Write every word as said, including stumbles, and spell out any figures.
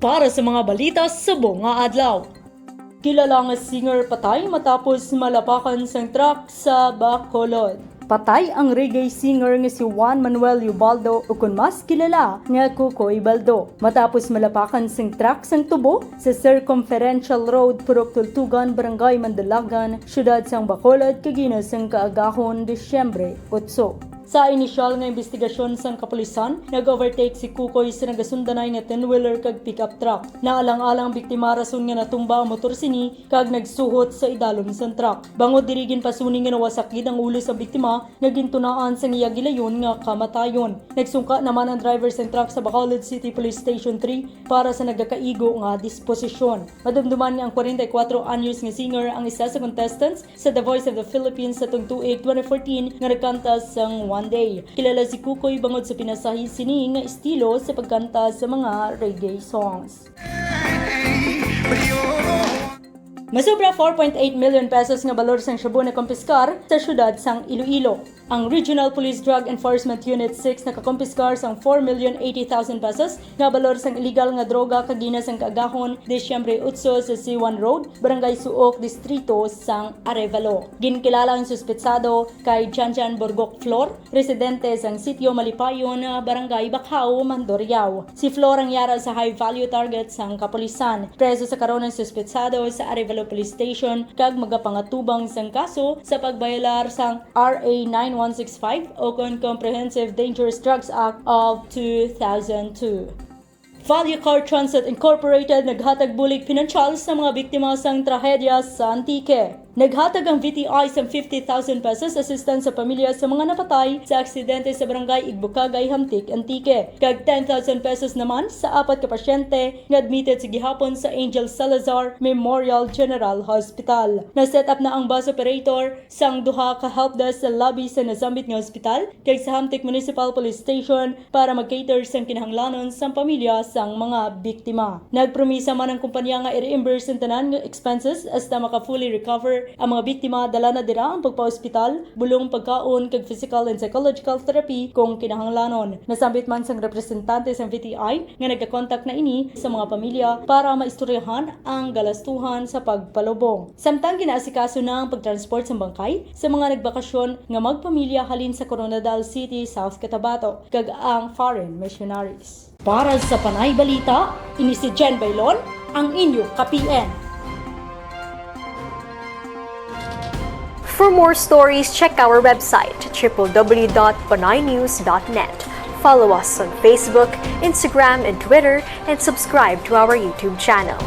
Para sa mga balita subong nga adlaw. Kilala nga singer patay matapos malapakan sang truck sa Bacolod. Patay ang reggae singer nga si Juan Manuel Ubaldo, o kon mas kilala nga Kukoy Baldo, matapos malapakan sang truck sang tubo sa Circumferential Road, Purok Tultugan, Barangay Mandalagan, Siyudad sang Bacolod, kagina sang kaagahon, Disyembre otso. Sa inisyal nga imbestigasyon sang kapulisan, nag-overtake si Kukoy sa nagasundanay nga ten-wheeler kag pickup truck. Naalang-alang biktima rason nga natumba ang motor sini kag nagsuhot sa idalom sang truck. Bangod diri, ginpasuni nga nawasak gid ang ulo sang biktima nga gintunaan sang iya gilayon nga kamatayon. Nagsungka naman ang driver sang truck sa Bacolod City Police Station three para sa nagakaigo nga disposisyon. Madumduman nga ang kwarenta y kuwatro anyos nga singer ang isa sa contestants sa The Voice of the Philippines sa tuig twenty fourteen nga nagkanta sang One Day. Kilala si Kukoy bangod sa pinasahi sini nga estilo sa pagkanta sa mga reggae songs. Masobra four point eight million pesos nga balor sang shabu nakumpiskar sa siyudad sang Iloilo. Ang Regional Police Drug Enforcement Unit six nakakumpiskar sang four million eighty thousand pesos nga balor sang iligal nga droga kagina sang kaagahon, Disyembre otso, sa C one Road, Barangay Suok, Distrito sang Arevalo. Ginkilala ang suspetsado kay Janjan Borgok Flor, residente sang Sitio Malipayon, Barangay Bacao, Mandurriao. Si Flor ang yara sa high-value target sang kapulisan. Preso sa karon ang suspetsado sa Arevalo Police Station kag magapangatubang sang kaso sa pagbayolar sang R A nine one six five o kon Comprehensive Dangerous Drugs Act of two thousand two. Valuecar Transit Incorporated naghatag bulig pinansyal sa mga biktima sang trahedya sa Antique. Naghatag ang V T I sang fifty thousand pesos assistance sa pamilya sa mga napatay sa aksidente sa Barangay Igbukagay, Hamtic, Antique, kag ten thousand pesos naman sa apat ka pasyente nga admitted sa gihapon sa Angel Salazar Memorial General Hospital. Na-set up na ang bus operator sang duha ka helpdesk sa lobby sa nasambit nga ospital kag sa Hamtic Municipal Police Station para mag-cater sang kinahanglanon sang pamilya sang mga biktima. Nagpromisa man ang kumpanya nga i-reimburse ang tanan nga expenses hasta maka-fully recover ang mga biktima. Dala na dira ang pagpa-ospital, bulong, pagkaon, kag physical and psychological therapy kung kinahanglanon. Nasambit man sang representante sang V T I nga nagakontak na ini sa mga pamilya para maistoryahan ang galastuhan sa pagpalubong. Samtang ginaasikaso na ang pagtransport sang bangkay sa mga nagbakasyon nga magpamilya halin sa Koronadal City, South Cotabato, kag ang foreign missionaries. Para sa Panay Balita, ini si Jen Bailon, ang inyo ka-P N. For more stories, check our website, triple w dot panaynews dot net. Follow us on Facebook, Instagram, and Twitter, and subscribe to our YouTube channel.